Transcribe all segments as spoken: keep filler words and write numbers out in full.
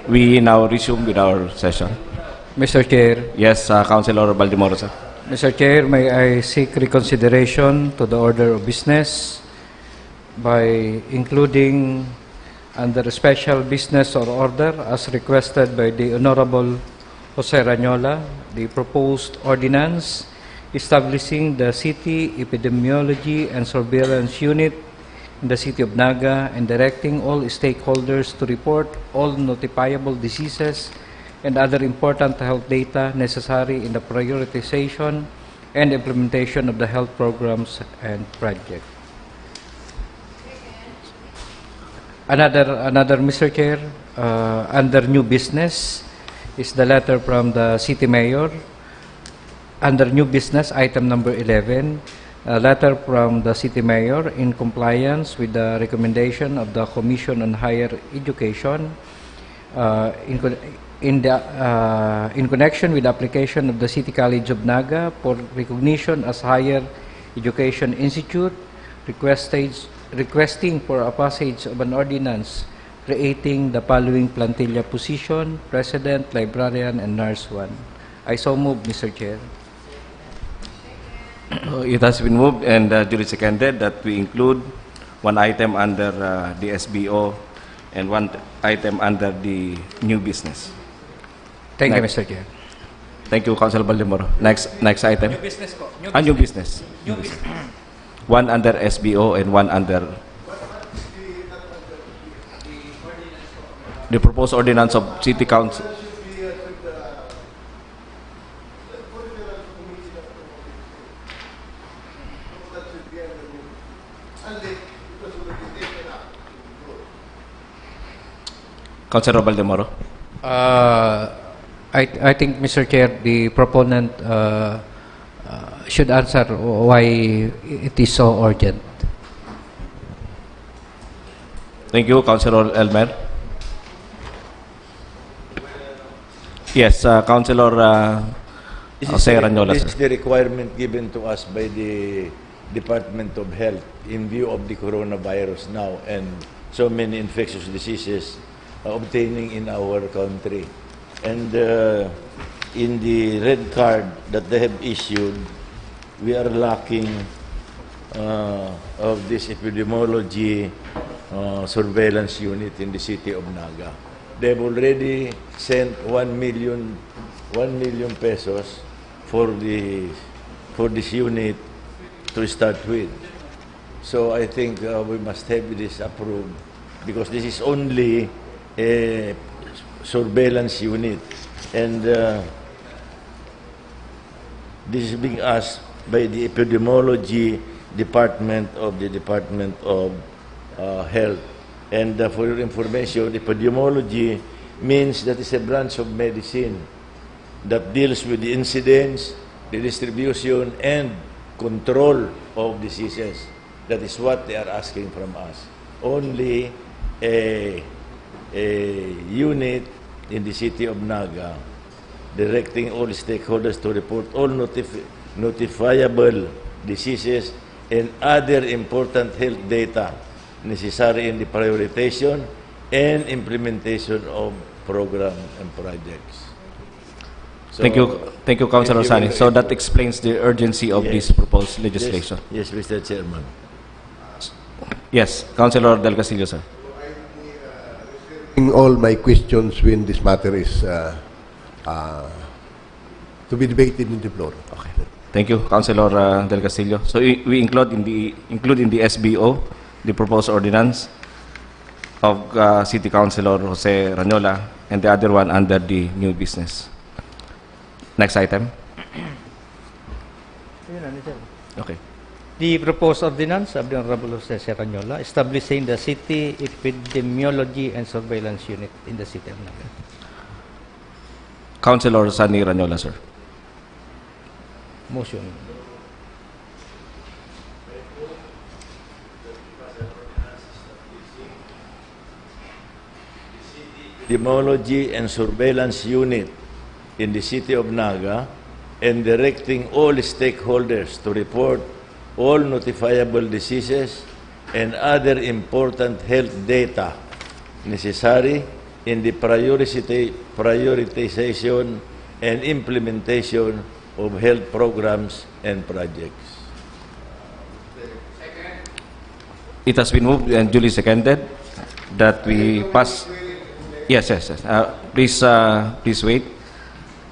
We now resume with our session. Mister Chair, Yes, uh, Councilor Baldemoro, sir. Mister Chair, may I seek reconsideration to the order of business by including under special business or order as requested by the Honorable Jose Ranyola, the proposed ordinance establishing the City Epidemiology and Surveillance Unit in the City of Naga and directing all stakeholders to report all notifiable diseases and other important health data necessary in the prioritization and implementation of the health programs and project. Another, another, Mister Chair, uh, under new business is the letter from the City Mayor. Under new business, item number eleven, a letter from the City Mayor in compliance with the recommendation of the Commission on Higher Education, uh, in, con- in, the, uh, in connection with the application of the City College of Naga for recognition as higher education institute, requested, requesting for a passage of an ordinance creating the following plantilla position: President, Librarian, and Nurse one. I so move, Mister Chair. Uh, It has been moved and uh, duly seconded that we include one item under uh, the S B O and one t- item under the new business. Thank you, Next. Mister Chair. Thank you, Councilor Baldemoro. Next, next item. Business po. Ah, new business. New business. One under S B O and one under the proposed ordinance of City Council. Councilor Baldemoro. Uh, I, I think, Mister Chair, the proponent uh, uh, should answer why it is so urgent. Thank you, Councilor Elmer. Yes, uh, Councilor uh, This Jose is the, Ranyola, this sir. is the requirement given to us by the Department of Health in view of the coronavirus now and so many infectious diseases uh, obtaining in our country. And uh, in the red card that they have issued, we are lacking uh, of this epidemiology uh, surveillance unit in the city of Naga. They've already sent one million, one million pesos for the for this unit to start with. So I think uh, we must have this approved because this is only a surveillance unit, and uh, this is being asked by the epidemiology department of the Department of uh, Health. And uh, for your information, epidemiology means that is a branch of medicine that deals with the incidence, the distribution, and control of diseases. That is what they are asking from us. Only a, a unit in the city of Naga directing all stakeholders to report all notif- notifiable diseases and other important health data necessary in the prioritization and implementation of program and projects. So, Thank you, thank you, Councilor if you Sani. will- So that explains the urgency of Yes. this proposed Yes, legislation. yes, Mister Chairman. Yes, Councilor Del Castillo, sir. In all my questions when this matter is uh, uh, to be debated in the floor. Thank you, Councilor uh, Del Castillo. So i- we include in the include in the S B O the proposed ordinance of uh, City Councilor Jose Ranyola and the other one under the new business. Next item. Yun na, sir. Okay. The proposed ordinance of the Honorable Jose Serranyola establishing the City Epidemiology and Surveillance Unit in the City of Naga. Councilor Sani Ranyola, sir. Motion. Epidemiology and Surveillance Unit in the City of Naga and directing all stakeholders to report all notifiable diseases and other important health data necessary in the priority-, prioritization and implementation of health programs and projects. It has been moved and duly seconded that we pass. Yes, yes, yes. Uh, please, uh, please wait.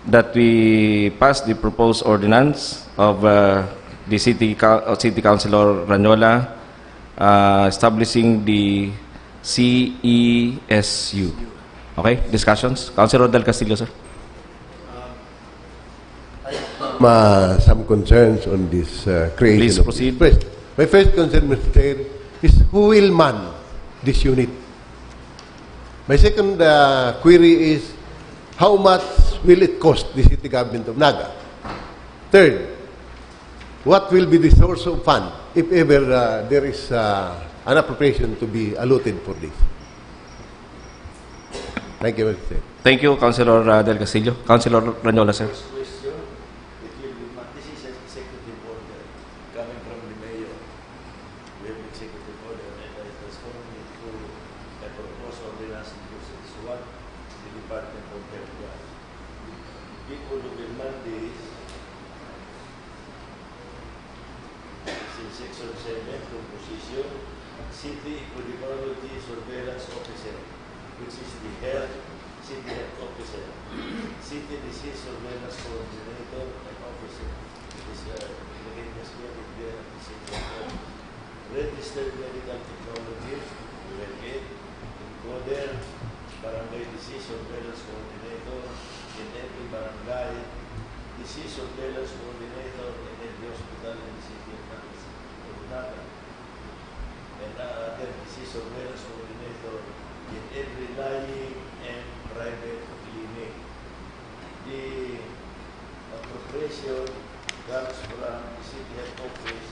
That we pass the proposed ordinance of uh, the city, Cou- uh, city councilor Ranyola, uh, establishing the C E S U. Okay, discussions. Councilor Del Castillo, sir. Uh, some concerns on this uh, creation Please of proceed. This. First, my first concern, Mister Chair, is who will man this unit? My second uh, query is how much will it cost the city government of Naga? Third, what will be the source of fund if ever uh, there is uh, an appropriation to be allotted for this? Thank you, Mister Chair. Thank you, Councilor uh, Del Castillo. Councilor Ranyola, sir. First question, it will be, ma- this is an executive order coming from the mayor. We have executive order and it has only to a proposed ordinance because it's what the department of health wants. People who will mandate in section seven, composition, city epidemiology surveillance officer, which is the health, city health officer, city disease surveillance coordinator and officer. It is uh, the latest there at the city health office. Registered medical technologist, we have it. Encoder, barangay disease surveillance coordinator in every barangay, disease surveillance coordinator in every hospital in the city of Naga. And uh, other disease surveillance coordinator in every lying and private clinic. The appropriation comes from the city head office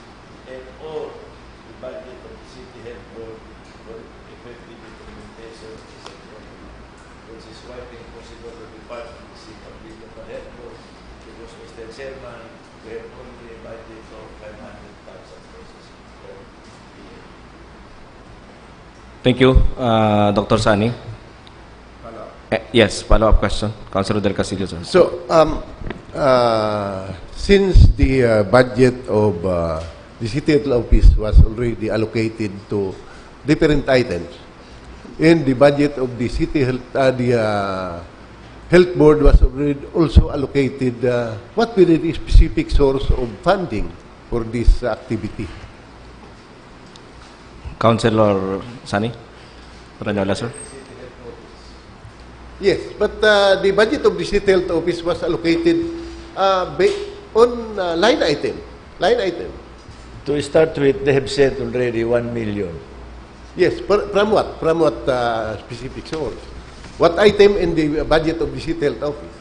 and all the budget of the city head board for effective implementation of the said program, which is quite impossible to depart from the city of the head board because Mister Chairman, we have only a budget of five hundred thousand pesos for the year. Thank you, uh, Doctor Sani. Eh, yes, follow-up question. Councilor Del Castillo, sir. So, um, uh, since the uh, budget of uh, the city health office was already allocated to different items, and the budget of the city health, uh, the uh, health board was already also allocated, uh, what will be the specific source of funding for this activity? Councilor Sani? Ranyola, sir? Yes, but uh, the budget of the city health office was allocated uh, ba- on uh, line item. Line item. To start with, they have sent already one million. Yes, fr- from what? From what uh, specific source? What item in the budget of the city health office?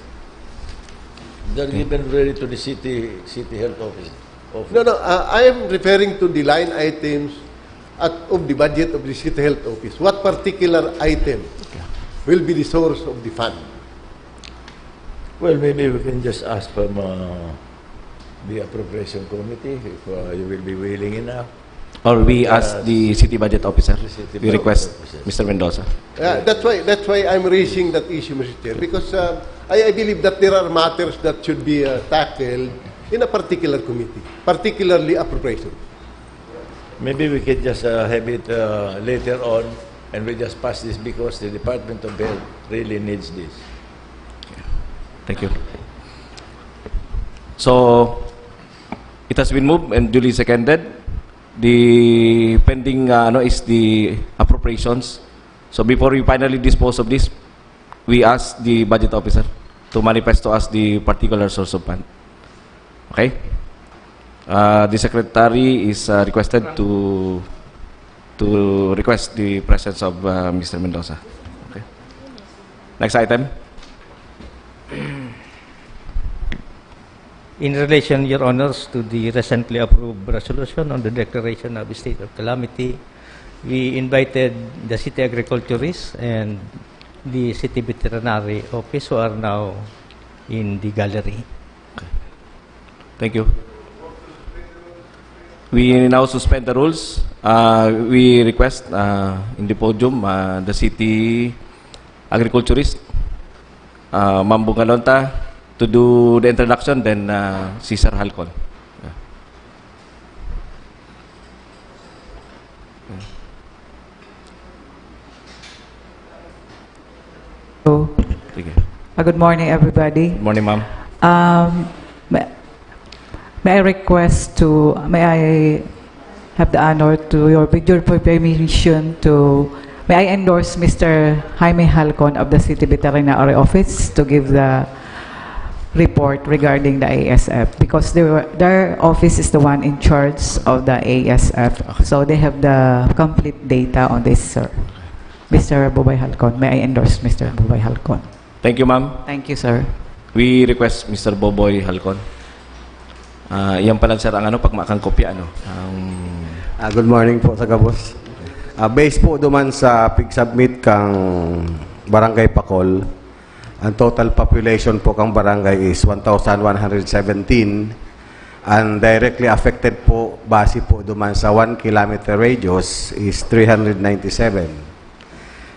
They're given already to the city city health office. office. No, no, uh, I am referring to the line items at, of the budget of the city health office. What particular item will be the source of the fund? Well, maybe we can just ask from uh, the appropriation committee if uh, you will be willing enough. Or we ask Uh, the city budget officer. the city We budget request, officer. Mister Mendoza. Uh, that's why that's why I'm raising that issue, Mister Chair, because uh, I, I believe that there are matters that should be uh, tackled in a particular committee, particularly appropriation. Maybe we can just uh, have it uh, later on and we just pass this because the Department of Health really needs this. Thank you. So, it has been moved and duly seconded. The pending uh, ano is the appropriations. So before we finally dispose of this, we ask the budget officer to manifest to us the particular source of fund. Okay? Uh, the secretary is uh, requested to to request the presence of uh, Mister Mendoza. Okay. Next item. In relation, Your Honors, to the recently approved resolution on the declaration of state of calamity, we invited the city agriculturist and the city veterinary office who are now in the gallery. Thank you. We now suspend the rules. Uh, we request uh, in the podium uh, the city agriculturist, uh, Ma'am Bungalonta, to do the introduction, then uh, si Sir Halcon. Hello. Sige. Uh, good morning, everybody. Good morning, ma'am. Um, may, may I request to, may I have the honor to your, with your permission to, may I endorse Mister Jaime Halcon of the City Veterinary Office to give the report regarding the A S F because they were, their office is the one in charge of the A S F. So they have the complete data on this, sir. Mister Boboy Halcon. May I endorse Mister Boboy Halcon? Thank you, ma'am. Thank you, sir. We request Mister Boboy Halcon. Ah, yan pala, sir, ang ano, pag maakang kopya, ano? Ang Ah, good morning po sa gabos. Ah, based po duman sa pig-submit kang Barangay Pakol, ang total population po kang barangay is one thousand one hundred seventeen. And directly affected po, base po duman sa one kilometer radius, is three hundred ninety-seven.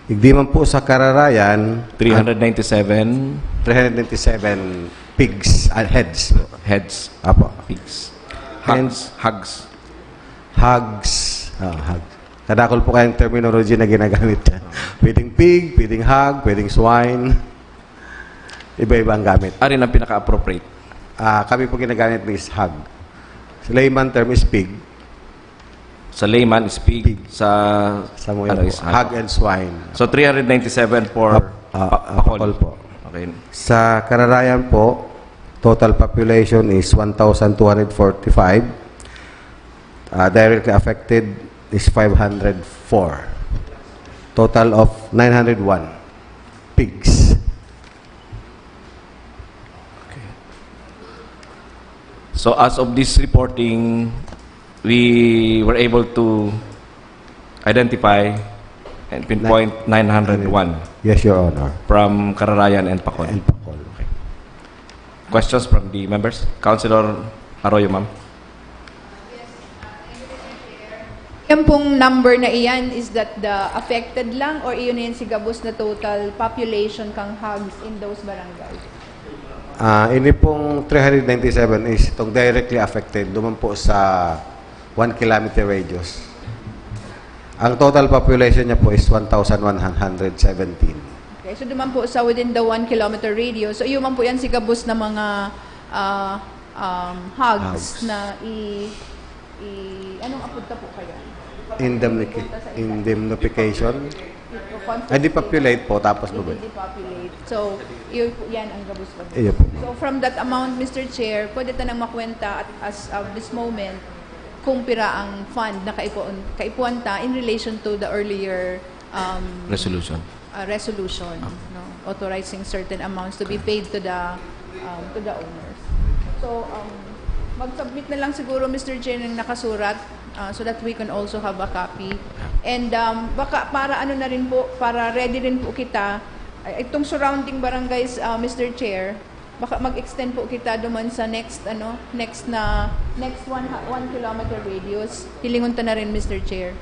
Igdi man po sa kararayan, three hundred ninety-seven. three hundred ninety-seven pigs, ah, heads po. Heads. Apo. Pigs. And Hogs. Hogs. Hogs. Ah, hogs. Kadakol po kayang terminology na ginagamit dyan. Pwedeng pig, pwedeng hog, pwedeng swine. Iba-iba ang gamit. Arin ang pinaka-appropriate. Ah, kami po ginagamit is hog. Sa layman term is pig. Sa layman is pig. Pig. Sa Sa mga ano po, is hog and swine. So three hundred ninety-seven for Ap- ah, pa- pakol. Pakol po. Okay. Sa kararayan po, total population is one thousand two hundred forty-five. Ah, directly affected is five hundred four. Total of nine hundred one pigs. So as of this reporting, we were able to identify and pinpoint nine hundred one Yes, Your Honor. from Kararayan and Pakol. And Pakol. Questions from the members? Councilor Arroyo, ma'am. Yan pong number na iyan, is that the affected lang or iyon na yan si gabos na total population kang hogs in those barangays? Ah, ini pong three hundred ninety-seven is itong directly affected duman po sa one kilometer radius. Ang total population niya po is one thousand one hundred seventeen. Okay, so duman po sa within the one kilometer radius. So, iyo man po yan si gabos na mga ah, um, hogs Hogs. Na i, i... Anong apod ta po kaya? Indemnifi- indemnification? Ay, depopulate po, tapos po ba? Depopulate. So, iyo po, yan ang gabos po. Iyo po. So, from that amount, Mister Chair, pwede ta nang makwenta at as of this moment kung pira ang fund na kaipuan, kaipuan ta in relation to the earlier um, Resolution. uh, resolution, no, authorizing certain amounts to be paid to the um, to the owners. So, um, mag-submit na lang siguro, Mister Chair, ng nakasurat uh, so that we can also have a copy. And um, baka para ano na rin po, para ready rin po kita, uh, itong surrounding barangays, uh, Mister Chair, baka mag-extend po kita duman sa next, ano, next na, next one, ha- one kilometer radius. Hilingon ta na rin, Mister Chair.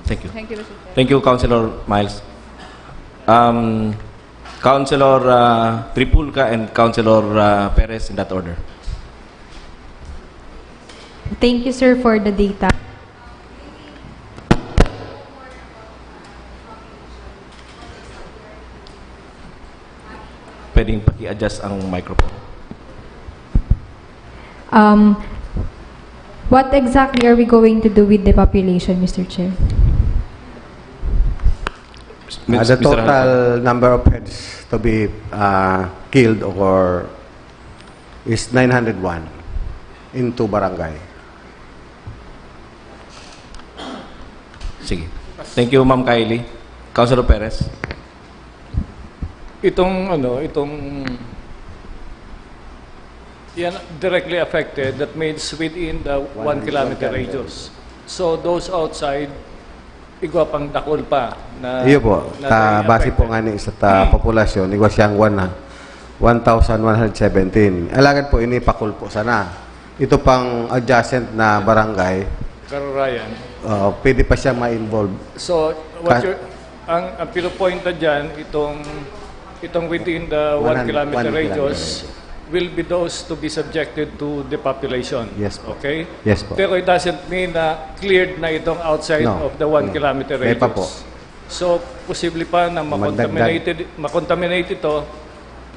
Thank you. Thank you, Mister Chair. Thank you, Councilor Miles. Um, Councilor uh, Tripulca and Councilor uh, Perez in that order. Thank you, sir, for the data. Pwedeng paki-adjust ang microphone. Um, what exactly are we going to do with the population, Mister Chair? Uh, the total number of heads to be uh, killed or is nine hundred one in two barangay. Sige. Thank you, Ma'am Kylie. Councilor Perez. Itong ano, itong yan directly affected, that means within the one kilometer radius. So those outside, igwa pang dakul pa na Iyo po, na ta, directly base po affected. Nga ni sa ta, populasyon, igwa siyang one na, one thousand one hundred seventeen. Alagad po, ini Pakol po sana. Ito pang adjacent na barangay, Kararayan. uh, pwede pa siya ma-involve. So what Ka- you're Ang, ang pinupointa dyan, itong, itong within the one kilometer radius, will be those to be subjected to depopulation. Yes po. Okay? Yes po. Pero it doesn't mean na cleared na itong outside No. of the one kilometer May radius. pa po. So, posible pa na Magdagdag. makontaminated, makontaminated ito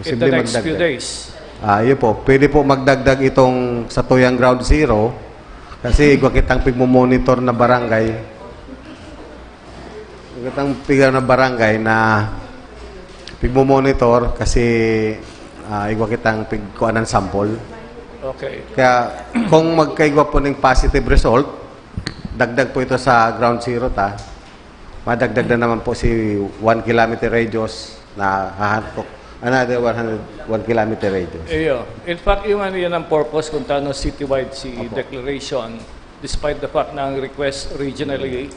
in the Posible next few magdagdag. days. Ah, yun po. Pwede po magdagdag itong sa tuyang ground zero kasi igwa kitang pigmomonitor na barangay. Igwa kitang pigmomonitor na barangay na pigmomonitor kasi ah, igwa kitang pigkuanan sample. Okay. Kaya kung magkaigwa po ng positive result, dagdag po ito sa ground zero ta. Madagdag na naman po si one kilometer radius na hahantok. Another one hundred, one kilometer radius. Iyo. In fact, yung ano yan ang purpose kung tano citywide si Opo. declaration, despite the fact na ang request originally,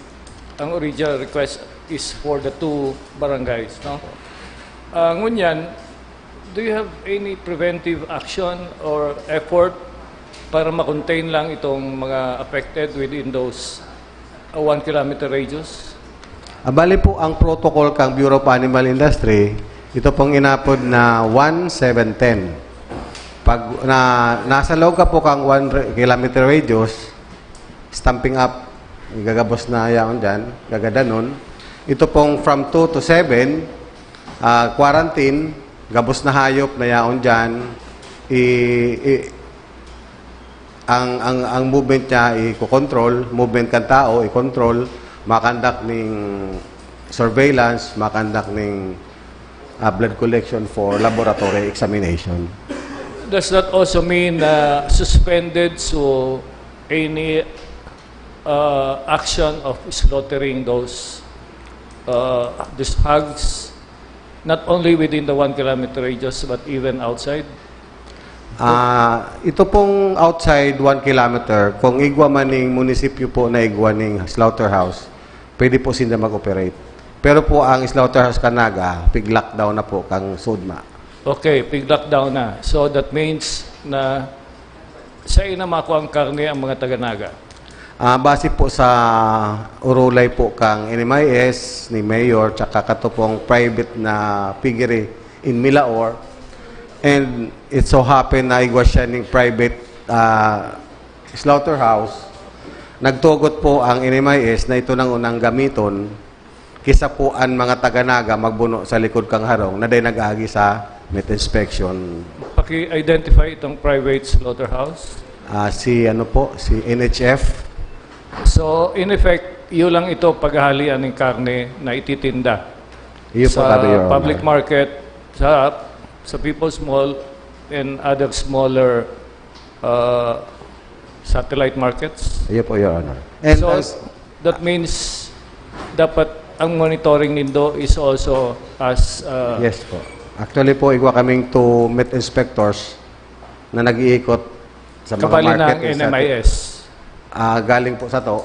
ang original request is for the two barangays, no? Ah, ngunyan, do you have any preventive action or effort para ma-contain lang itong mga affected within those uh, one kilometer radius? Ah, bali po, ang protocol kang Bureau of Animal Industry, ito pong inapod na one seven ten. Pag na, nasa loob ka po kang one re- kilometer radius, stamping up, gagabos na yaon dyan, gagadanon. Ito pong from two to seven, ah, quarantine, gabos na hayop na yaon dyan, i, i, ang, ang, ang movement niya i-control, movement kan tao i-control, makandak ning surveillance, makandak ning ah, blood collection for laboratory examination. Does that also mean uh, suspended so any uh, action of slaughtering those uh, these hogs, not only within the one kilometer radius but even outside? Ah, ito pong outside one kilometer, kung igwa man ning munisipyo po na igwa ning slaughterhouse, pwede po sinda mag-operate. Pero po ang slaughterhouse kan Naga, pig-lockdown na po kang SODMA. Okay, pig-lockdown na. So that means na sa ina mako ang karne ang mga taga-Naga. Ah, base po sa urulay po kang N M I S, ni Mayor, tsaka kato pong private na piggery in Milaor. And it so happen na igwa siya ning private ah, slaughterhouse. Nagtugot po ang N M I S na ito nang unang gamiton kisa po an mga taga-Naga magbuno sa likod kang harong na dai nag-agi sa meat inspection. Paki-identify itong private slaughterhouse. Ah, si ano po, si N H F. So, in effect, iyo lang ito paghahalian ng karne na ititinda Iyo po, sa Tabi, Your Honor. Public market, sa sa People's Mall, and other smaller uh, satellite markets. Iyo po, Your Honor. And So, as- that means dapat ang monitoring nindo is also as uh, Yes po. Actually po, igwa kaming two meat inspectors na nag-iikot sa mga kabali market ng and sa- N M I S. Ah, galing po sa to,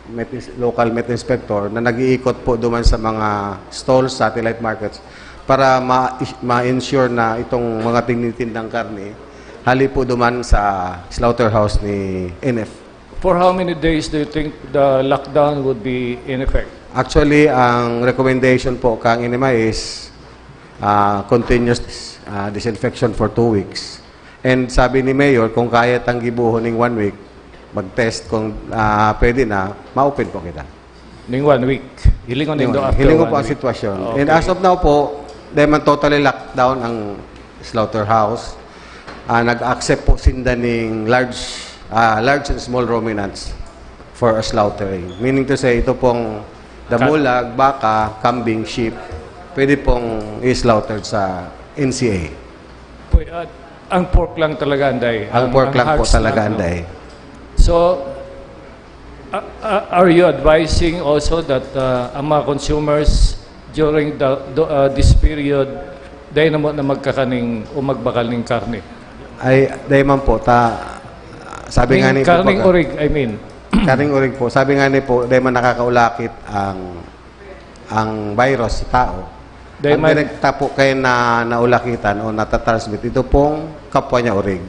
meat ins- local meat inspector na nag-iikot po duman sa mga stalls, satellite markets para ma- ma-ensure na itong mga tinitindang karne hali po duman sa slaughterhouse ni N F. For how many days do you think the lockdown would be in effect? Actually, ang recommendation po kang N M I is ah, continuous ah, disinfection for two weeks. And sabi ni Mayor, kung kaya tang gibohon ning one week, mag-test kung ah, pwede na, ma-open po kita. Ning one week. Hilingon nindo after Hilingon one po ang week. Sitwasyon. Okay. And as of now po, dahil man totally lockdown ang slaughterhouse, ah, nag-accept po sinda ning large, ah, large and small ruminants for slaughtering. Meaning to say, ito pong damulag, baka, kambing, sheep, pwede pong i-slaughter sa N C A. Pwe- ah, ang pork lang talaga, Anday. Ang pork lang po hogs talaga, lang, no? Anday. So, uh, uh, are you advising also that uh, ang mga consumers during the, the, uh, this period, dahil na mo na magkakaning o magbakal ng karne? Ay, dahil man po, ta, sabi nga Ning ni karning Papa- orig, I mean. Karning orig po, sabi nga ni po, dahil man nakakaulakit ang ang virus sa tao. Dahil ang man- direkta po kayo na naulakitan o natatransmit, ito pong kapwa niya orig.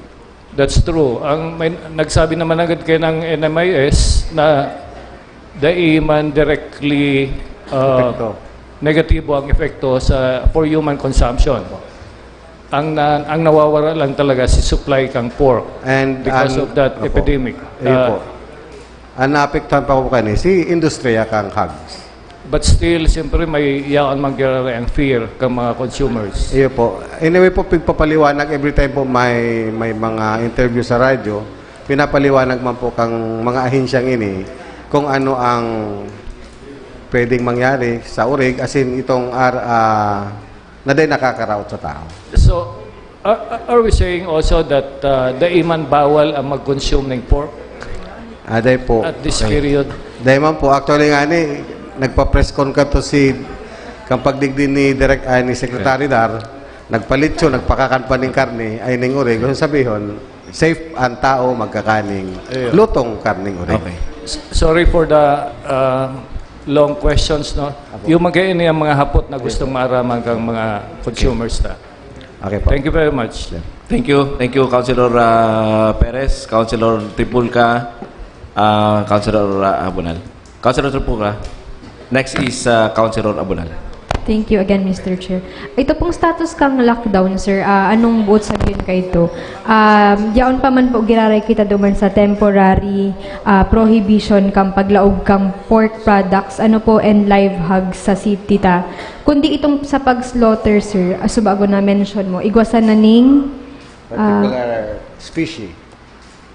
That's true. Ang may, nagsabi naman agad kayo ng N M I S na dai man directly uh, Epekto. negatibo ang epekto sa, for human consumption. Ang na, ang nawawara lang talaga si supply kang pork. And because ang, of that opo. Epidemic. Ayun Ah, po. Ang naapektuhan pa po kani, si industriya kang hogs. But still, siyempre, may yaon man giraray ang fear kang mga consumers. Iyo po. Anyway po, pigpapaliwanag every time po may, may mga interview sa radyo, pinapaliwanag man po kang mga ahensyang ini kung ano ang pwedeng mangyari sa urig, as in itong ar-, ah, na dai nakakaraot sa tao. So, are, are we saying also that, uh, dai man bawal ang mag-consume ng pork Ah, dai po. at this Ay. period? Dai man po. Actually nga ni, nagpa-press con ka to si, kang pagdigdi ni Direk, ah, ni Secretary Dar, nagpalitso, nagpakakan pa ning karne, ay ning urig. Kung sabihon, safe ang tao magkakaning Ayun. lutong karning urig. Okay. S-, sorry for the, uh, long questions, no? Apo. Yung mga ini ang mga hapot na gustong maaraman kang mga consumers ta. Okay po. Thank you very much. Yeah. Thank you. Thank you, Councilor, ah, Perez, Councilor Tripulca, ah, Councilor, ah, Abunal. Councilor Tripulca. Next is, ah, Councilor Abunal. Thank you again, Mister Chair. Ito pong status kang lockdown, sir, ah, anong buot sabihin ka ito? Um, yaon pa man po giraray kita duman sa temporary, ah, prohibition kang paglaog kang pork products, ano po, and live hogs sa city ta. Kundi itong sa pag-slaughter, sir, ah, subago na mention mo, igwa sana ning, ah, particular species.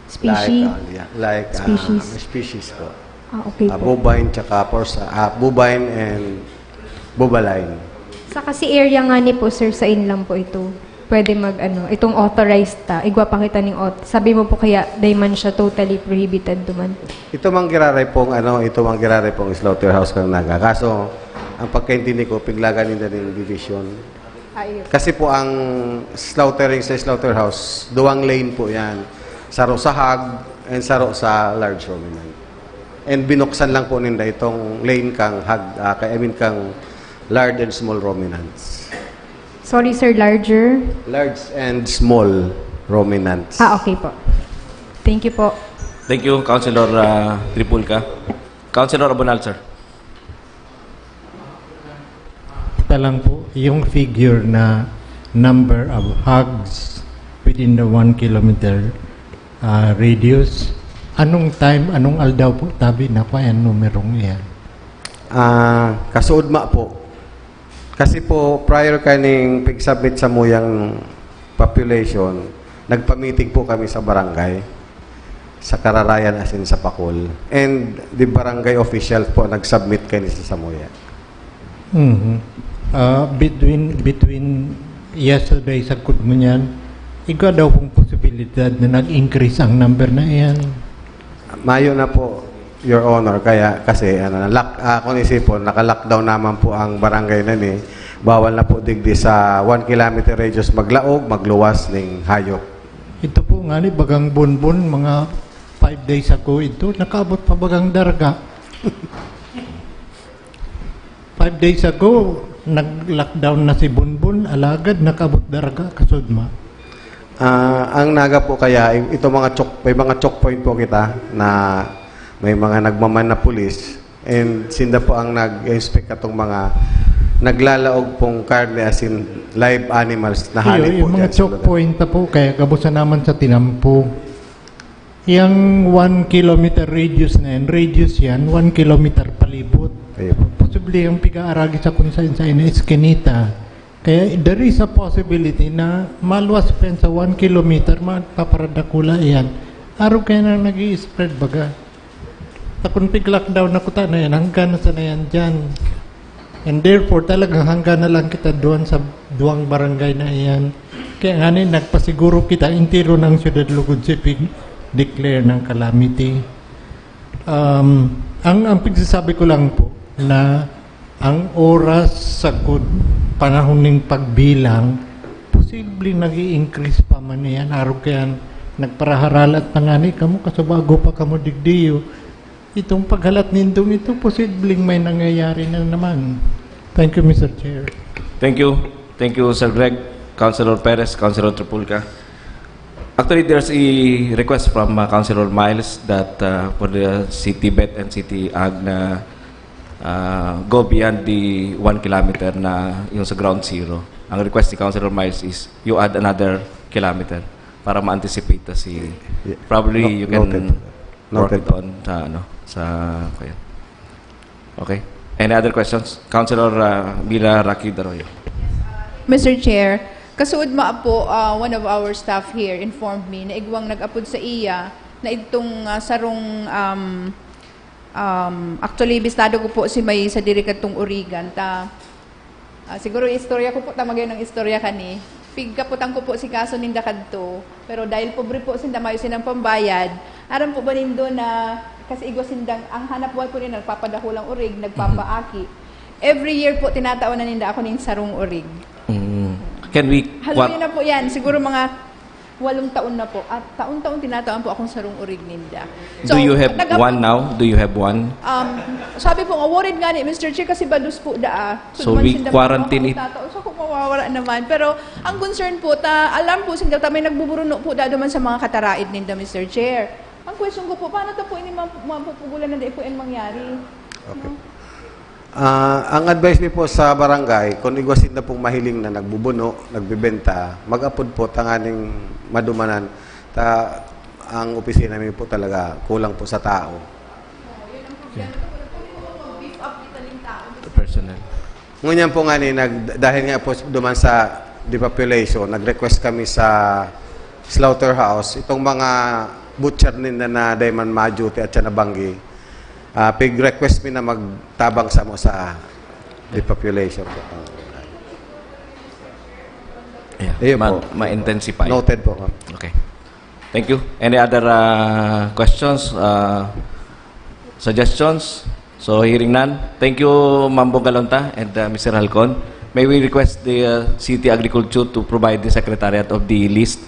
Species? Like, ah, yeah, like, ah, Species. Species po. Ah, okay Ah, po. Bovine tsaka porsa-, ah, bovine and bovaline. Sa kasi area nga ni po, sir, sa inlang po ito. Pwede mag, ano, itong authorized ta. Igwa pa kita ning aut-, sabi mo po kaya, dai man siya totally prohibited duman. Ito mang giraray pong, ano, ito mang giraray pong slaughterhouse kang Naga. Kaso, ang pagkaintindi ko, piglagan ninda ning division. Ah, iyo. Kasi po ang slaughtering sa slaughterhouse, duwang lane po yan. Saro sa hog and saro sa large ruminant. And binuksan lang po ninda itong lane kang hog, ah, kay, I mean, kang large and small ruminants. Sorry, sir, larger? Large and small ruminants. Ah, okay po. Thank you po. Thank you, Councilor, ah, Tripulca. Councilor Abonal, sir. Ito lang po, yung figure na number of hogs within the one kilometer, ah, radius. Anong time, anong aldaw po, tabi na pa yan, numerong iyan? Ah, kasuodma po. Kasi po, prior kaning pig-submit sa muyang population, nagpa-meeting po kami sa barangay, sa Kararayan as in sa Pakol. And the barangay official po nag-submit kani sa samuya. Mhm. Ah, between, between yesterday, sagkod mo niyan, igwa daw pong posibilidad na nag-increase ang number na iyan. Mayo na po, Your Honor. Kaya kasi, ano, lock-, ah, kung isipon, naka-lockdown naman po ang barangay na ni. Bawal na po digdi sa one kilometer radius maglaog, magluwas ning hayop. Ito po nga ni, bagang Bonbon, mga five days ago ito, nakaabot pa bagang Daraga. Five days ago, nag-lockdown na si Bonbon, alagad nakaabot Daraga, kasudma. Ah, ang Naga po kaya, i-, ito mga choke, may mga choke point po kita na may mga nagmaman na pulis, and sinda po ang nag-inspect katong mga naglalaog pong karne, as in live animals na Iyo, hali po yung mga dyan sa choke lugar. Point na po, kaya gabusan naman sa tinampo. Yang one kilometer radius na yan, radius yan, one kilometer palibot. Ayun po. Posible yung piga-aragi sa kung saan sa ina eskinita. Kaya there is a possibility na maluwas pa yan sa one kilometer, magpaparadakula yan. Araw kaya na nag-i-spread baga. Sa kung pig-lockdown na kuta na yan, hanggang na sana yan dyan. And therefore, talagang hanggang na lang kita doon sa duwang barangay na iyan. Kaya nga ni, nagpasiguro kita, entero ng syudad lugod si pig-declare ng calamity. Um, ang, ang pagsasabi ko lang po na ang oras sa kud-, panahon ning pagbilang, posibleng nag-i-increase pa man yan. Arog kayan, nagparaharalat na nga ni kamo, kasubago pa kamo digdiyo. Itong paghalat nindong ito, posibleng may nangyayari na naman. Thank you, Mister Chair. Thank you. Thank you, Sir Greg, Councilor Perez, Councilor Tripulca. Actually, there's a request from, uh, Councilor Miles that, uh, for the City Vet and City Ag na uh, go beyond the one kilometer na yung sa ground zero. Ang request ni Councilor Miles is you add another kilometer para ma-anticipate na si Yeah. probably No- you can noted. work Noted. it on sa ano sa kaya. Okay. Any other questions? Councilor uh, Mila Rakid Arroyo. Mister Chair, kasuod ma po, ah, one of our staff here informed me na igwang nag-apod sa iya na itong ah, sarong um, um, actually bistado ko po si may sa diri kadtong Origan ta ah, siguro istorya ko po ta magayon ang istorya kani pigkaputan ko po si kaso ninda kadto pero dahil pobre po sinda mayo silang pambayad aram po ba nindo na kasi igwa sindang ang hanap buhay po nila nagpapadahulang urig nagpapaaki every year po tinataon na ninda ako ning sarong urig Mm. Can we Haluin na po yan. Siguro mga walong taon na po. At taon-taon tinatawan po akong sarong urig ninda. Do you have nag- one now? Do you have one? Um, sabi po nga, worried nga ni Mister Chair kasi badus po daa. So, we sinda quarantine it. Tao, so kung mawawala naman. Pero ang concern po, ta, alam po sinda ta, may nagbuburuno po da duman sa mga kataraid ninda, Mister Chair. Ang question ko po, paano ta po ini map- mapupugulan na di po yan mangyari? Okay. Ah, ang advice ni po sa barangay, kung igwa sinda pong mahiling na nagbubuno, nagbebenta, mag-apod po tanganing madumanan. Ta, ang opisina mi po talaga kulang po sa tao. Personnel. Ngunyan po nga ni, nag, dahil nga po duman sa depopulation, nag-request kami sa slaughterhouse, itong mga butcher ninda na dai man ma-duty at siya nabanggi, ah, pig-request mi na magtabang sa mo sa depopulation po. Yeah. Ayun Ma- po. Ma-intensify. Noted po. Okay. Thank you. Any other uh, questions, uh, suggestions? So, hearing none. Thank you, Ma'am Bogalonta and uh, Mister Halcon. May we request the uh, City Agriculture to provide the Secretariat of the list?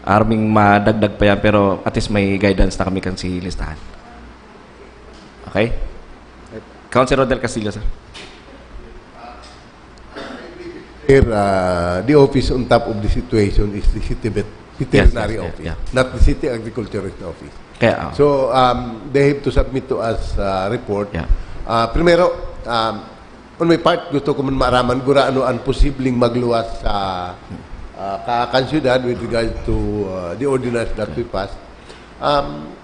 Arming madagdag pa yan, pero at least may guidance na kami kan si listahan. Okay? Councilor Del Castillo, sir. Here, uh, the office on top of the situation is the city vet, veterinary yes, yeah, office, yeah. Not the city agriculturist office. Kaya, ah, So um, they have to submit to us a report. Yeah. Uh, primero, um, on my part, gusto ko man maaraman gurano ang posibleng magluwas sa uh, Kaakan Syudad with regard to uh, the ordinance that we passed. Um,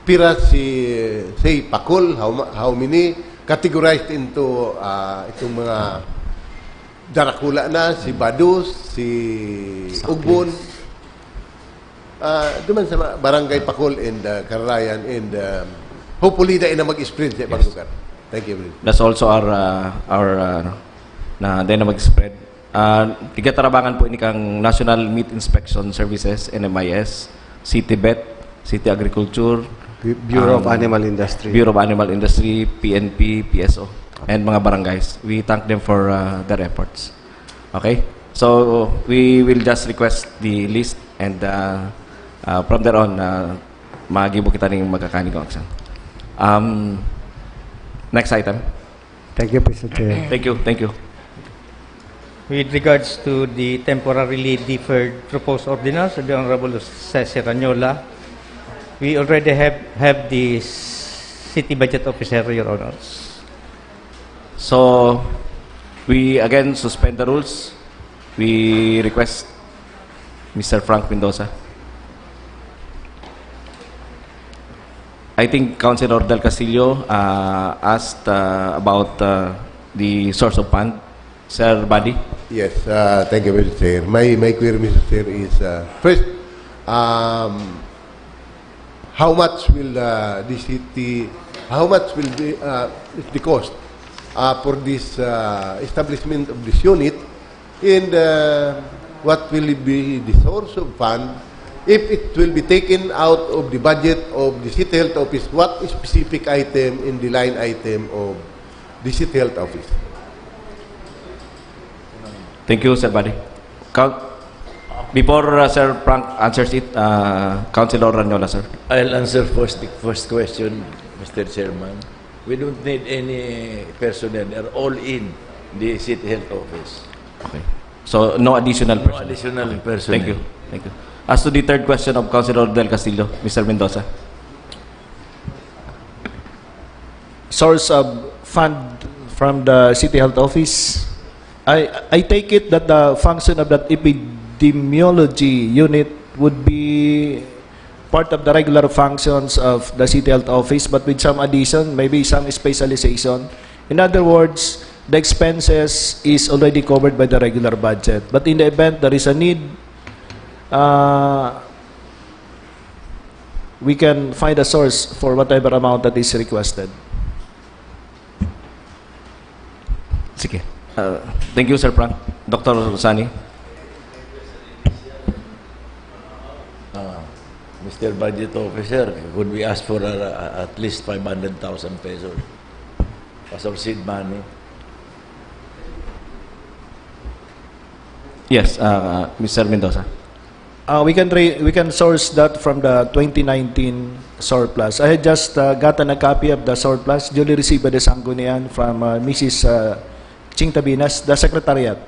pira si, say, Pakol, how, ma- how many categorized into uh, itong mga darakula na, si Badus, si Saklis. Ugbon. Uh, duman sa ma- barangay Pakol and uh, Kararayan and um, hopefully dahil na mag-spread sa ibang Yes. lugar. Thank you. Very much. That's also our uh, our uh, na then mag-spread. Uh, tigatarabangan po ini kang National Meat Inspection Services, N M I S, City Vet, City Agriculture, Bu- Bureau of um, Animal Industry. Bureau of Animal Industry, P N P, P S O, and mga barangays. We thank them for uh, their efforts. Okay? So, we will just request the list and uh, uh, from there on, uh, magibo kita ning magkakanig ng action. Um, next item. Thank you, Mister Chair. Thank you, thank you. With regards to the temporarily deferred proposed ordinance of the Honorable Cesar Ranyola, we already have, have the city budget officer, Your Honors. So, we again suspend the rules. We request Mister Frank Mendoza. I think Councilor Del Castillo uh, asked uh, about uh, the source of fund. Sir Buddy? Yes, uh, thank you, Mister Chair. My, my query, Mister Chair, is uh, first, um, how much will uh, the city, how much will be uh, is the cost uh, for this uh, establishment of this unit, and uh, what will be the source of fund if it will be taken out of the budget of the city health office? What specific item in the line item of the city health office? Thank you, Sir Buddy. Count, before uh, Sir Frank answers it, uh, Councilor Ranyola, sir. I'll answer first the first question, Mister Chairman. We don't need any personnel. They're all in the city health office. Okay. So, no additional No personnel. additional Okay. personnel. Thank you. Thank you. As to the third question of Councilor Del Castillo, Mister Mendoza. Source of fund from the City Health Office. I, I take it that the function of that epidemiology unit would be part of the regular functions of the City Health Office, but with some addition, maybe some specialization. In other words, the expenses is already covered by the regular budget. But in the event there is a need, uh, we can find a source for whatever amount that is requested. Sige. Uh, thank you, Sir Frank. Doctor Rosani. Ah, Mister Budget Officer, could we ask for uh, at least five hundred thousand pesos as our seed money? Yes, uh, Mister Mendoza. Uh, we can re- we can source that from the twenty nineteen surplus. I had just uh, gotten a copy of the surplus duly received by the Sanggunian from uh, Missus Uh, Ching Tabinas, the secretariat.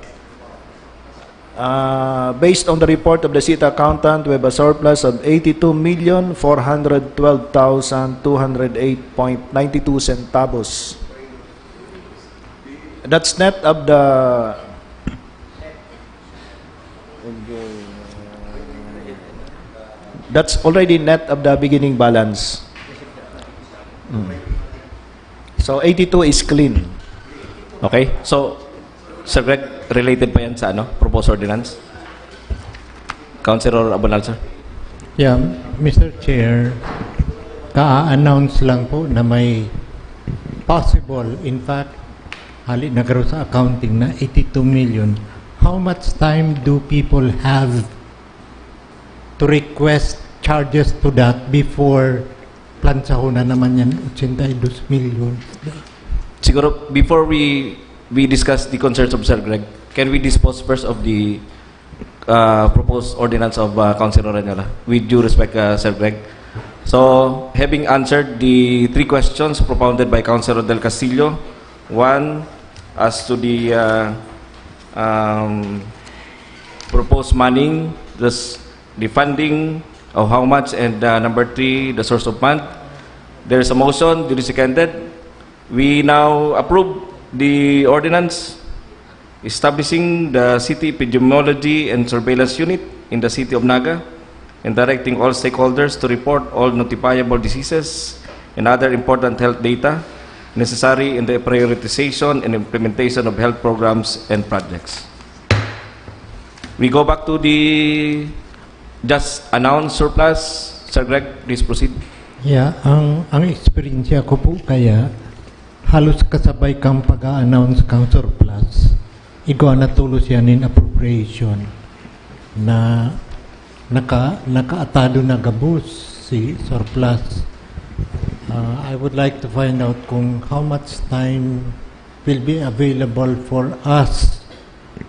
Uh, based on the report of the city accountant, we have a surplus of eighty-two million four hundred twelve thousand two hundred eight point ninety-two centavos. That's net of the That's already net of the beginning balance. Mm. So eighty-two is clean. Okay? So, Sir Greg, related pa yan sa ano, proposed ordinance? Councilor Abonal, sir? Yeah, Mister Chair, ka-announce lang po na may possible, in fact, hali na garo sa accounting na eighty-two million. How much time do people have to request charges to that before plansahon na naman yan, eighty-two million? Siguro, before we we discuss the concerns of Sir Greg, can we dispose first of the uh, proposed ordinance of uh, Councilor Renyola? With due respect, uh, Sir Greg. So, having answered the three questions propounded by Councilor Del Castillo, one, as to the uh, um, proposed manning, this, the funding of how much, and uh, number three, the source of fund. There is a motion, duly seconded. We now approve the ordinance establishing the City Epidemiology and Surveillance Unit in the City of Naga and directing all stakeholders to report all notifiable diseases and other important health data necessary in the prioritization and implementation of health programs and projects. We go back to the just announced surplus. Sir Greg, please proceed. Yeah, ang ang eksperyensya ko po kaya halos kasabay kang pag-a-announce kang surplus, igwa na tulos yan in appropriation na naka, nakaatado na gabos si surplus. Uh, I would like to find out kung how much time will be available for us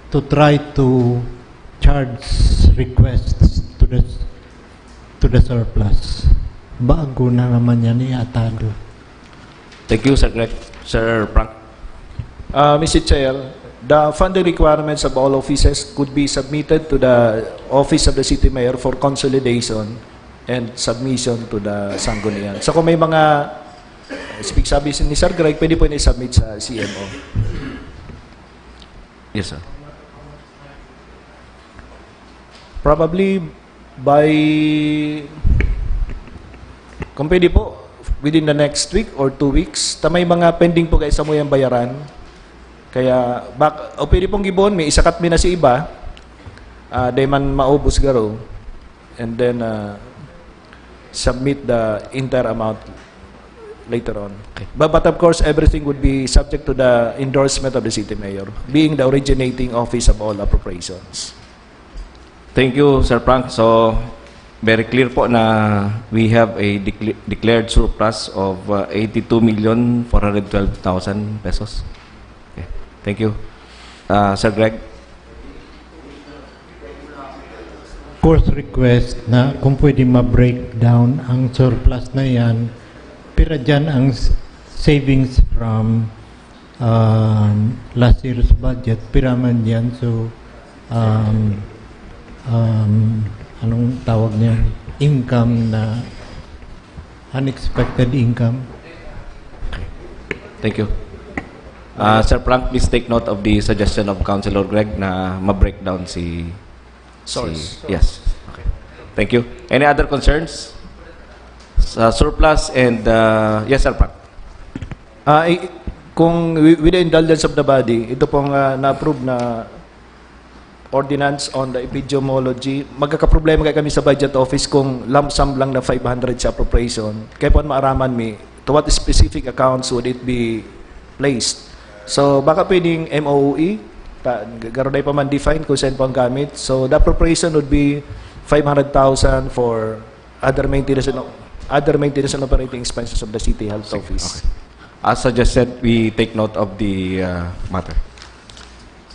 to try to charge requests to the to the surplus. Bago na naman yan iatado. Thank you, Sir Greg. Sir Frank. Uh, Mister Chair, the funding requirements of all offices could be submitted to the Office of the City Mayor for consolidation and submission to the Sanggunian. So kung may mga, speak sabi ni Sir Greg, pwede po na i-submit sa C M O. Yes, sir. Probably by, kung pwede po, within the next week or two weeks, ta may mga pending po kaya sa mo yung bayaran. Kaya, bak, o pwede pong gibon, may isakat mi na si iba, ah, di man maubos garo, and then ah, submit the entire amount later on. Okay. But, but of course, everything would be subject to the endorsement of the city mayor, being the originating office of all appropriations. Thank you, Sir Frank. So, very clear po na we have a decla- declared surplus of uh, eighty-two million four hundred twelve thousand pesos. Okay. Thank you. Uh, Sir Greg? First request na kung pwede ma-breakdown ang surplus na yan, pira dyan ang s- savings from um, last year's budget, pira man yan. So, um, um, anong tawag niyan? Income na, unexpected income. Thank you. Uh, Sir Frank, please take note of the suggestion of Councilor Greg na ma-breakdown si... Source. Si, yes. Okay. Thank you. Any other concerns? Sa surplus and, uh, yes, Sir Frank. Ah, i- kung wi- with the indulgence of the body, ito pong ah, na-approve na ordinance on the epidemiology, magkakaproblema kaya kami sa budget office kung lump sum lang na five hundred sa appropriation. Kaya po maaraman mi, to what specific accounts would it be placed? So, baka pwedeng M O O E, ta, garo na pa man define kung saan po ang gamit. So, the appropriation would be five hundred thousand for other maintenance and, other maintenance and operating expenses of the City Health Office. Okay. As suggested, we take note of the uh, matter.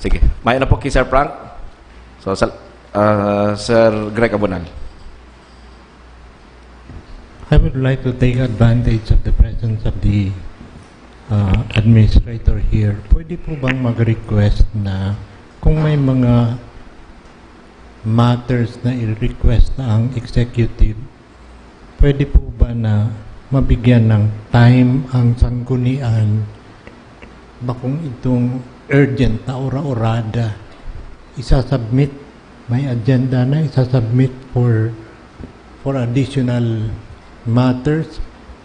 Sige. May ano po kay Sir Frank? So, sal- uh, Sir Greg Abonal. I would like to take advantage of the presence of the uh, administrator here. Pwede po bang mag-request na kung may mga matters na i-request na ang executive, pwede po ba na mabigyan ng time ang sanggunian, bakong itong urgent na ora-orada, isasubmit, may agenda na isasubmit for for additional matters,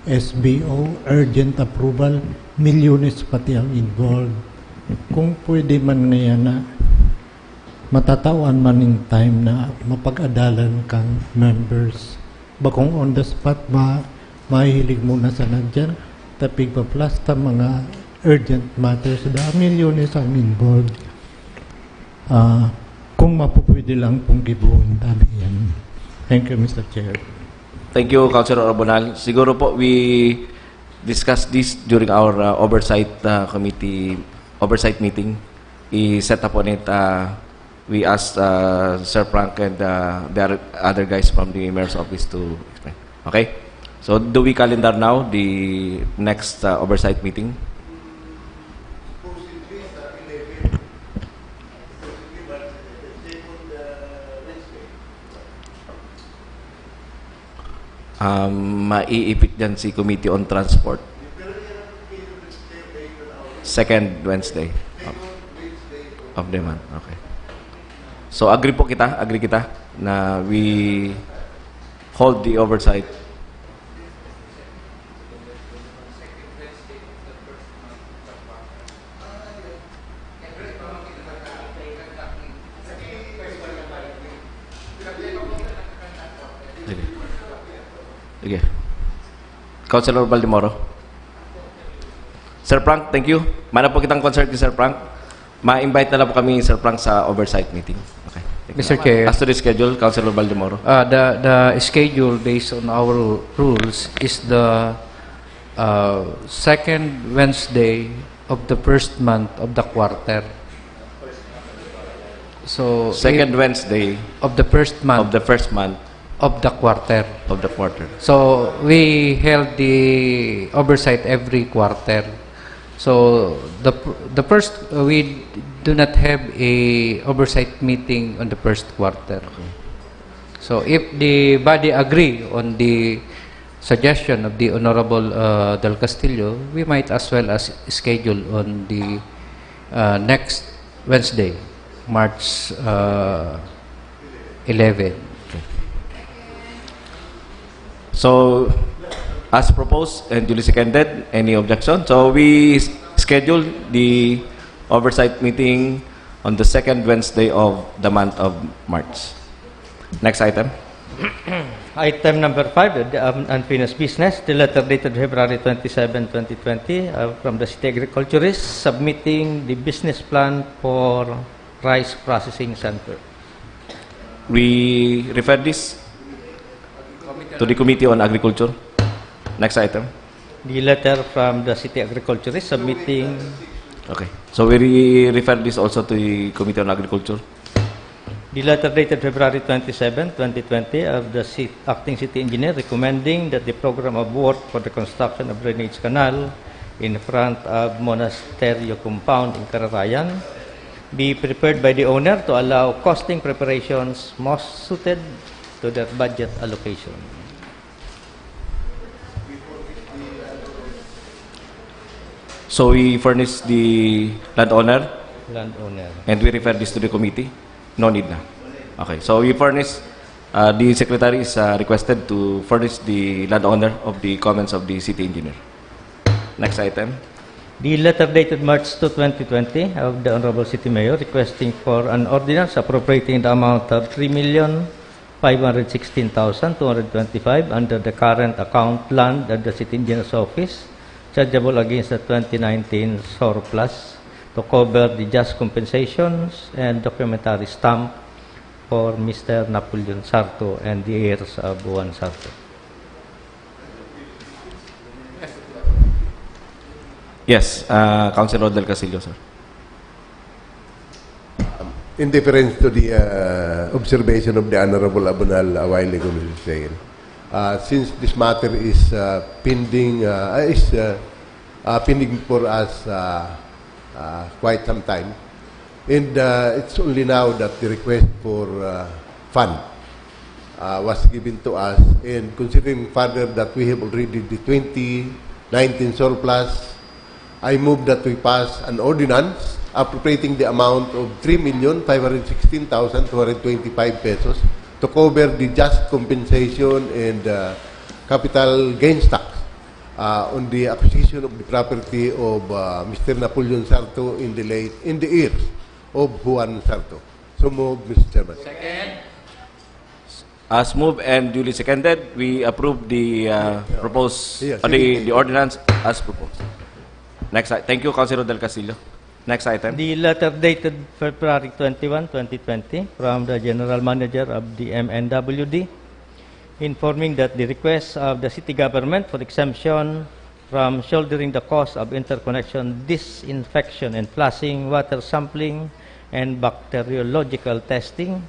S B O, urgent approval, milyones pati ang involved. Kung pwede man ngayon na matatawan man in time na mapag-adalan kang members, bakong on the spot, ma mahihilig muna sa nandiyan, tapig pa plus ta mga urgent matters da milyones ang involved. Ah, kung mapupwede lang pong gibuhon tabi yan. Thank you, Mister Chair. Thank you, Councilor Orbonal. Siguro po, we discussed this during our uh, oversight uh, committee, oversight meeting. I-set up on it. Uh, we asked uh, Sir Frank and uh, the other- other guys from the mayor's office to explain. Okay? So, do we calendar now the next uh, oversight meeting? Um, maiipit dyan si Committee on Transport. Second Wednesday of, of the month. Okay. So, agree po kita, agree kita na we hold the oversight. Sige. Sige. Councilor Baldemoro. Sir Frank, thank you. Mana po kitang concern kay Sir Frank. Ma-invite na lang po kami, Sir Frank, sa oversight meeting. Okay. Thank you. Mister Chair. As to the schedule, Councilor Baldemoro. Uh, the, the schedule based on our rules is the uh, second Wednesday of the first month of the quarter. So, Second if- Wednesday of the first month of the first month of the quarter. of the quarter. So we held the oversight every quarter. So the pr- the first uh, we do not have a oversight meeting on the first quarter. So if the body agree on the suggestion of the Honorable uh, Del Castillo, we might as well as schedule on the uh, next Wednesday, March uh, eleven. So, as proposed and duly seconded, any objection? So, we s- schedule the oversight meeting on the second Wednesday of the month of March. Next item. Item number five, the um, unfinished business, the letter dated February twenty-seven, twenty twenty, uh, from the city agriculturist submitting the business plan for rice processing center. We refer this to the Committee on Agriculture. Next item. The letter from the city agriculturist submitting Okay. So, we re- refer this also to the Committee on Agriculture. The letter dated February twenty-seven, twenty twenty, of the ci- acting city engineer recommending that the program of work for the construction of drainage canal in front of Monasterio compound in Kararayan be prepared by the owner to allow costing preparations most suited to their budget allocation. So we furnish the landowner Landowner. and we refer this to the committee? No need na. Okay, so we furnish, uh, the secretary is uh, requested to furnish the landowner of the comments of the city engineer. Next item. The letter dated March two, twenty twenty, of the Honorable City Mayor requesting for an ordinance appropriating the amount of three million five hundred sixteen thousand two hundred twenty-five under the current account land at the City Engineer's Office, chargeable against the twenty nineteen surplus, to cover the just compensations and documentary stamp for Mister Napoleon Sarto and the heirs of Juan Sarto. Yes, uh, Councilor Del Castillo, sir. In deference to the uh, observation of the Honorable Abunal a while ago, Mister Chair, uh, since this matter is uh, pending, uh, is uh, uh, pending for us uh, uh, quite some time, and uh, it's only now that the request for uh, fund uh, was given to us, and considering further that we have already the twenty nineteen surplus, I move that we pass an ordinance appropriating the amount of three million five hundred sixteen thousand two hundred twenty-five pesos to cover the just compensation and uh, capital gains tax uh, on the acquisition of the property of uh, Mister Napoleon Sarto in the late in the heirs of Juan Sarto. So move, Mister Chairman. As moved and duly seconded, we approve the uh, proposed, Yes, uh, the, sige. The ordinance as proposed. Next, i- thank you, Councilor Del Castillo. Next item. The letter dated February twenty-one, twenty twenty, from the General Manager of the M N W D, informing that the request of the city government for exemption from shouldering the cost of interconnection, disinfection, and flushing, water sampling, and bacteriological testing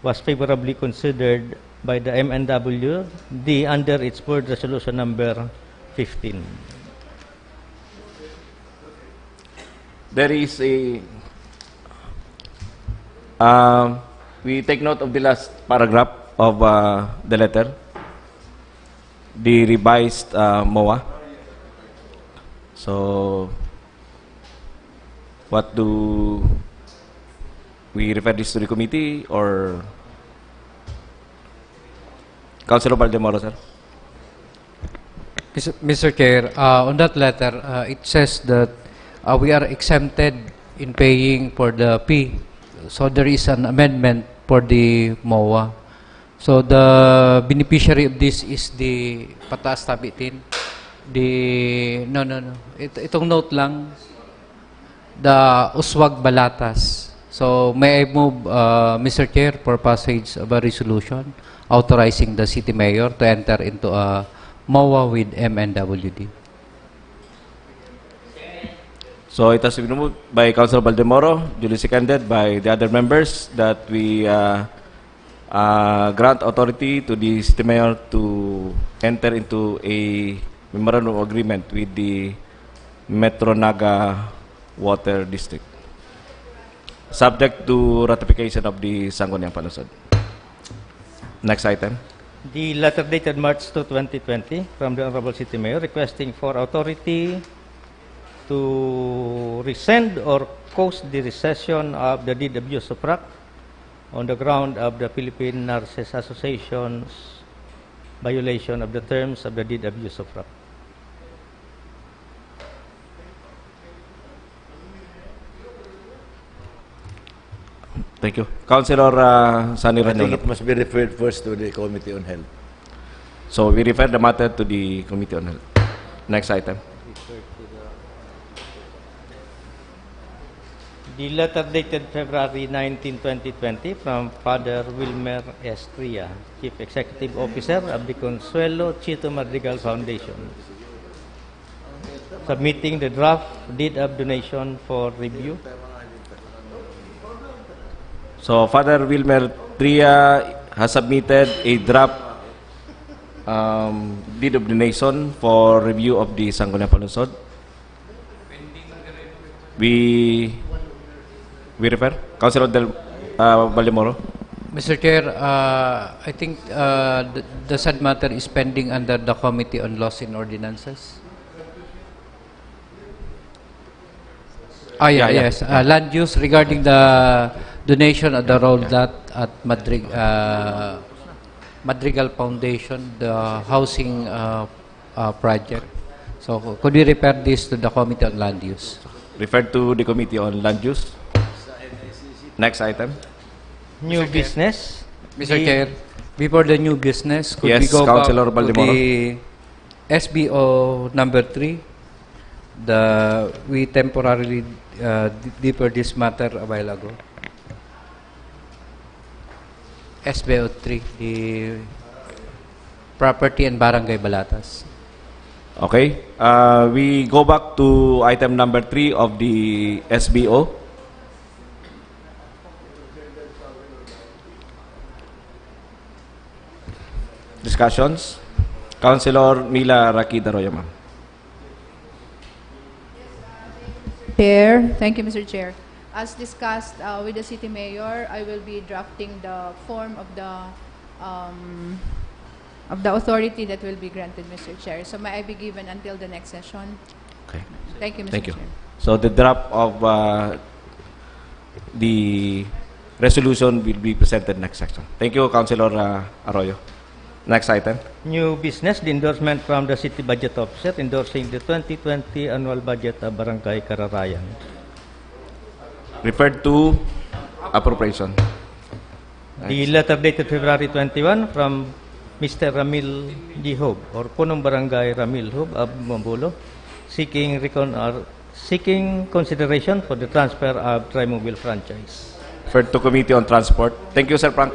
was favorably considered by the M N W D under its board resolution number fifteen. There is a, um, we take note of the last paragraph of uh, the letter, the revised uh, MOA. So, what do we refer this to the committee or Councilor Baldemoro, sir? Mis- Mister Chair, uh, on that letter, uh, it says that uh, we are exempted in paying for the fee. So there is an amendment for the MOA. So the beneficiary of this is the Pataas Tabitin. The, no, no, no. It, itong note lang, the Uswag Balatas. So may I move, uh, Mister Chair, for passage of a resolution authorizing the city mayor to enter into a MOA with M N W D. So it has been moved by Councilor Baldemoro, duly seconded by the other members, that we uh, uh, grant authority to the city mayor to enter into a memorandum of agreement with the Metro Naga Water District, subject to ratification of the Sangguniang Panlungsod. Next item. The letter dated March two, twenty twenty, from the Honorable City Mayor requesting for authority to rescind or cause the rescission of the deed of usufruct on the ground of the Philippine Nurses Association's violation of the terms of the deed of usufruct. Thank you. Councilor uh, Sunny I think Reñono. It must be referred first to the Committee on Health. So we refer the matter to the Committee on Health. Next item. The letter dated February nineteen, twenty twenty, from Father Wilmer Estria, Chief Executive Officer of the Consuelo Chito Madrigal Foundation, submitting the draft deed of donation for review. So Father Wilmer Tria has submitted a draft um, deed of donation for review of the Sangguniang Panlungsod. We we refer Councilor Del uh, Baldemoro. Mister Chair, uh, I think uh, the, the said matter is pending under the Committee on Laws and Ordinances. Ah, yeah, Yeah, yeah. Yes. Uh, land use regarding the donation of the roll lot at Madrig, uh, Madrigal Foundation, the housing uh, uh, project. So, could we refer this to the Committee on Land Use? Referred to the Committee on Land Use. Next item. New business. Mister The- Chair, before the new business, could Yes, we go Councilor back Baldemoro. to the S B O number three? The we temporarily uh, d- defer this matter a while ago. S B O three, the property and barangay balatas. Okay. Uh, we go back to item number three of the S B O. Discussions? Councilor Mila Rakida Royama. Chair, thank you, Mister Chair. As discussed uh, with the city mayor, I will be drafting the form of the um, of the authority that will be granted, Mister Chair. So may I be given until the next session? Okay. Thank you, Mister Thank you. Chair. So the draft of uh, the resolution will be presented next section. Thank you, Councilor uh, Arroyo. Next item. New business, the endorsement from the City Budget Officer endorsing the twenty twenty annual budget of Barangay Kararayan. Referred to appropriation. The letter dated February twenty-one from Mister Ramil Dihob, or Punong Barangay Ramil Hob of Mambolo, seeking recon- or seeking consideration for the transfer of Trimobile franchise. Referred to Committee on Transport. Thank you, Sir Frank.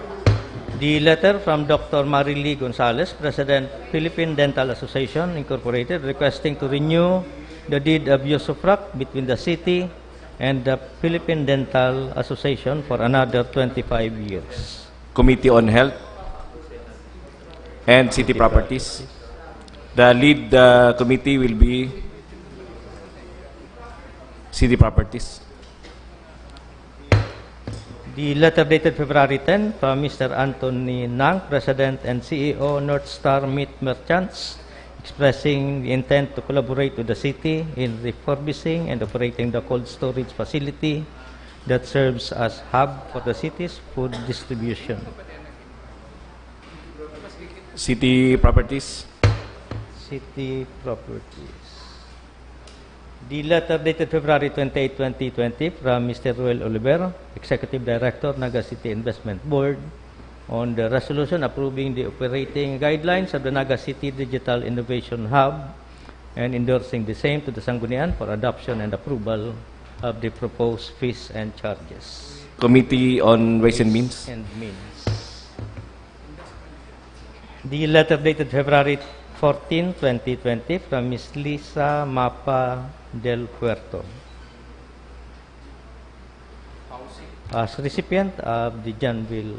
The letter from Doctor Marily Gonzalez, President, Philippine Dental Association Incorporated, requesting to renew the deed of usufruct between the city and the Philippine Dental Association for another twenty-five years. Committee on Health and City Properties. The lead uh, committee will be City Properties. The letter dated February ten from Mister Anthony Nang, President and C E O, North Star Meat Merchants, expressing the intent to collaborate with the city in refurbishing and operating the cold storage facility that serves as hub for the city's food distribution. City Properties. City Properties. The letter dated February twenty-eight, twenty twenty, from Mister Ruel Oliver, Executive Director, Naga City Investment Board, on the resolution approving the operating guidelines of the Naga City Digital Innovation Hub and endorsing the same to the Sanggunian for adoption and approval of the proposed fees and charges. Committee on Ways and Means. And Means. The letter dated February fourteen, twenty twenty, from Miss Lisa Mapa del Puerto. As recipient of the Janville.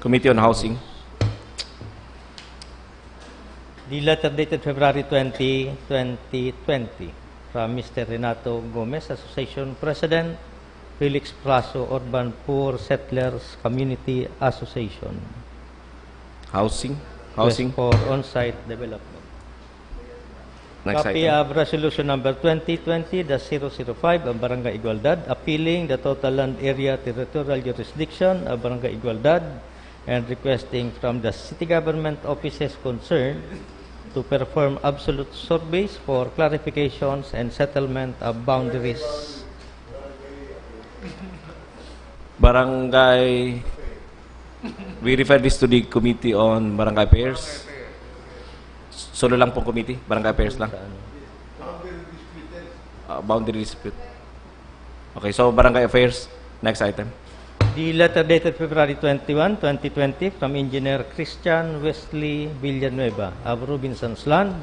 Committee on Housing. The letter dated February twenty, twenty twenty, from Mister Renato Gomez, Association President, Felix Plazo Urban Poor Settlers Community Association. Housing. Housing. Request for on-site development. Next Copy item. Of Resolution Number twenty twenty dash zero zero five of Barangay Igualdad, appealing the total land area territorial jurisdiction of Barangay Igualdad and requesting from the city government offices concerned to perform absolute surveys for clarifications and settlement of boundaries. Barangay. We refer this to the Committee on Barangay Affairs. Solo lang pong committee, Barangay Affairs lang. Uh, boundary dispute. Okay, so Barangay Affairs, next item. The letter dated February twenty-one, twenty twenty, from Engineer Christian Wesley Villanueva of Robinson's Land,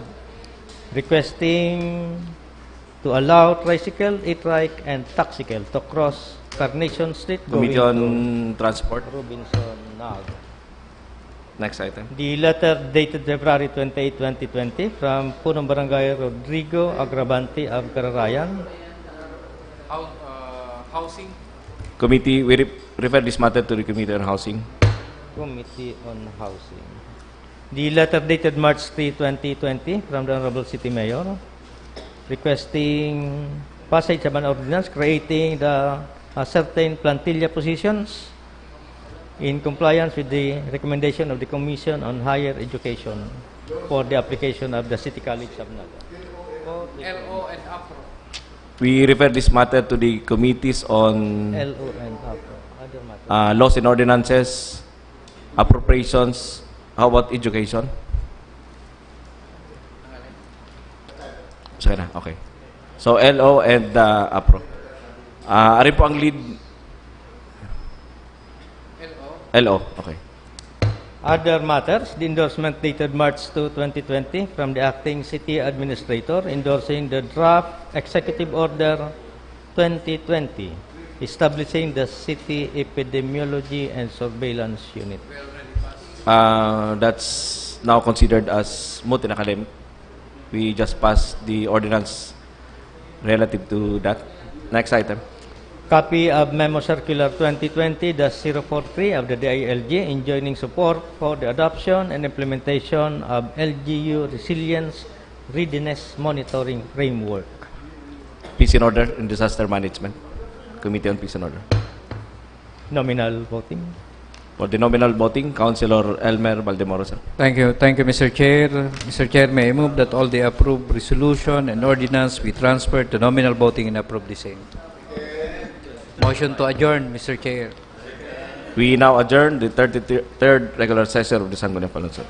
requesting to allow tricycle, e-trike, and taxicab to cross Carnation Street Committee going on Transport, to Robinson, Naga. Next item. The letter dated February twenty-eight, twenty twenty, from Punong Barangay Rodrigo Agravante of Kararayan. Hou- uh, housing. Committee, we re- refer this matter to the Committee on Housing. Committee on Housing. The letter dated March three, twenty twenty, from the Honorable City Mayor, requesting Passage of an ordinance creating the, uh, certain plantilla positions in compliance with the recommendation of the Commission on Higher Education for the application of the City College of Naga. L O and APRO. We refer this matter to the committees on L O and APRO. Other matter. uh, laws and ordinances, appropriations. How about education? Sige na, okay. So, L O and uh, APRO. Uh, ari po ang lead. L O, okay. Other matters, the endorsement dated March two, twenty twenty, from the acting city administrator endorsing the draft executive order twenty twenty, establishing the city epidemiology and surveillance unit. Uh, that's now considered as moot and academic. We just passed the ordinance relative to that. Next item. Copy of Memo Circular twenty twenty dash zero four three of the D I L G enjoining support for the adoption and implementation of L G U Resilience Readiness Monitoring Framework. Peace and Order and Disaster Management. Committee on Peace and Order. Nominal voting. For the nominal voting, Councilor Elmer Baldemoro, sir. Thank you. Thank you, Mister Chair. Mister Chair, may I move that all the approved resolution and ordinance be transferred to nominal voting and approve the same. Motion to adjourn, Mister Chair. We now adjourn the thirty-third regular session of the Sangguniang Panlungsod.